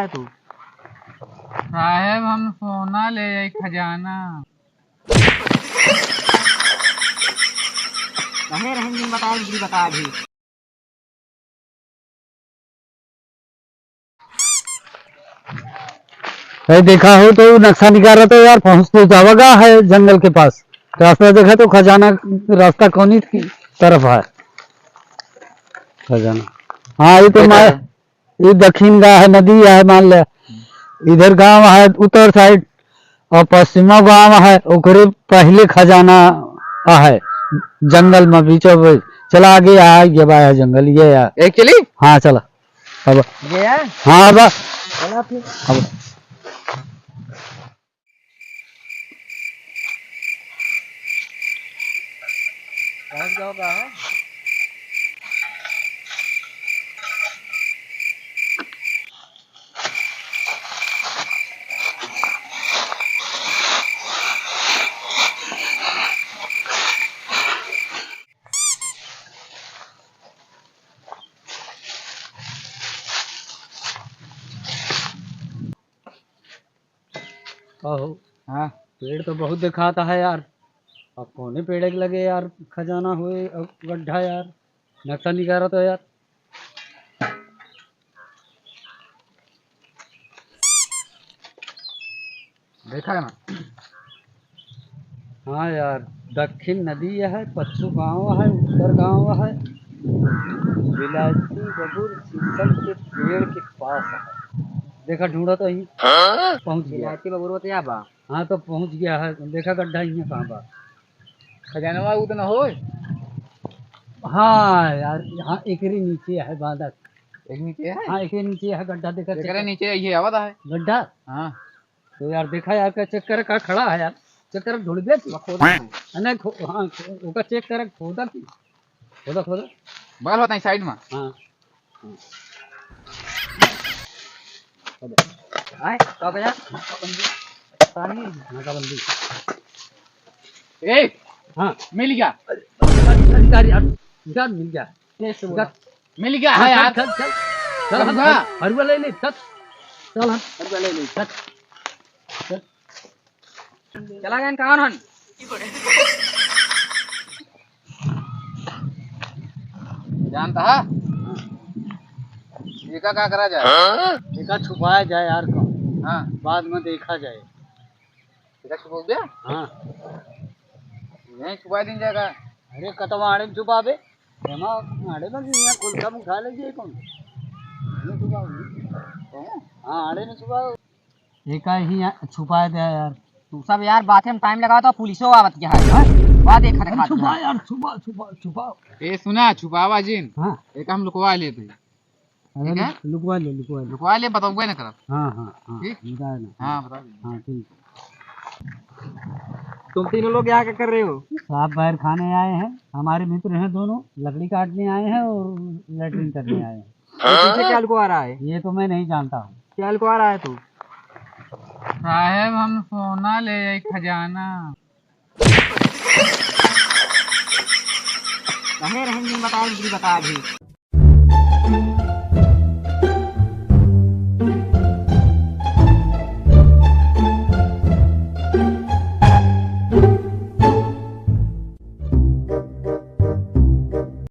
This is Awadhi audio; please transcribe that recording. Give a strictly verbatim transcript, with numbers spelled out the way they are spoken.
तू? साहेब, हम सोना ले आई, खजाना। कहे रहे दिन बताए, बिजली बता अभी। भाई, देखा हो तो नक्शा निकाला तो यार, पहुँच तो जावेगा है जंगल के पास। रास्ता देखा तो खजाना, रास्ता कौनी तरफ है खजाना? हाँ, ये तो देखा मार है। ये दक्षिण गा है, नदी है, मान ले, इधर गांव है उत्तर साइड, और पश्चिमा गांव है, ओकरे पहले खजाना है, जंगल में बीचों बीच। चला आगे, आ, ये बा है जंगल, ये है। एक चली? हाँ, चला। अब ये है? हाँ, अब चला फिर। अब पहुंच जाओ कहाँ? कहो। हाँ। पेड़ तो बहुत देखाता है यार, अब कौने पेड़ के लगे यार खजाना होए और गड्ढा यार, नक्शा निकाला तो यार। देखा है ना? हाँ यार, दक्षिण नदी है, पच्छू गाँव है, उत्तर गाँव है, विलायती बबुर शीशम के पेड़ के पास है। देखा, ढूंढा तो ही। हाँ? पहुँच गया। विलायती बबुर बतिया बा। हाँ, तो पहुँच गया है, देखा गड्ढा यहाँ कहाँ बा। खजानवा उ तो न होए? हाँ यार, हाँ, एकरे नीचे है बालक। एक नीचे है? हाँ, एकरे नीचे है गड्ढा, देखा, एकरे नीचे ये आवाज है। गड्ढा? हाँ। तो यार, देखा यार, का चेक करे, का खड़ा है यार, चेक करे, ढूंढ दे तू। मैं खोद रहा हूँ। नहीं, खो-, हाँ, खो-, ओका चेक करे, खोदा तू। खोदा, खोदा। बगल होता है, साइड में। हाँ। आए, का भैया? पानी? हाँ, का बंदी? ए, हाँ। मिल गया। अरे, अरे, अरे, यार, यार, मिल गया। कैसे बोला? मिल गया हाँ, है यार। चल, चल, चल। चल, हम बबुआ। हर-, हरुआ ले ले, चल। चल, हम हरुआ ले ले, चल। चल। चला गए, कहाँ हन? जानता है? एका का करा जाए? एका छुपाया जाए यार, कौन? हाँ। बाद में देखा जाए। एका छुपा गया? हाँ। यहीं छुपा दिन जाएगा। अरे, कतवा आड़े में छुपाबे? एमा आड़े में कि यहाँ कुल कम उठा ले जाए कौन? यहीं छुपाओ। कौन? हाँ, आड़े में छुपाओ। एका ही छुपाए दे यार। तू सब यार बात में टाइम लगाओ तो पुलिसो आवत क्या है? हाँ? बात एक खतरनाक छुपा यार, छुपा, छुपा, छुपा। ए सुना, छुपावा जिन। हाँ। एक हम लुकवा लेते हैं। अरे ठीक है? लुकवा ले, लुकवा ले। लुकवा ले, बताऊंगा ना करब। हाँ, हाँ, हाँ, ठीक? बताए ना। हाँ, बता दे। हाँ, ठीक। तुम तीनों लोग यहाँ क्या कर रहे हो? साहब बाहर खाने आए हैं, हमारे मित्र हैं दोनों, लकड़ी काटने आए हैं और लेटरिन करने आए हैं। ये पीछे क्या लुकवा रहा है? ये तो मैं नहीं जानता हूँ। क्या लुकवा रहा है तू? साहेब, हम सोना ले आई, खजाना। कहे रहेंगे, बताओ, बिजली बता अभी।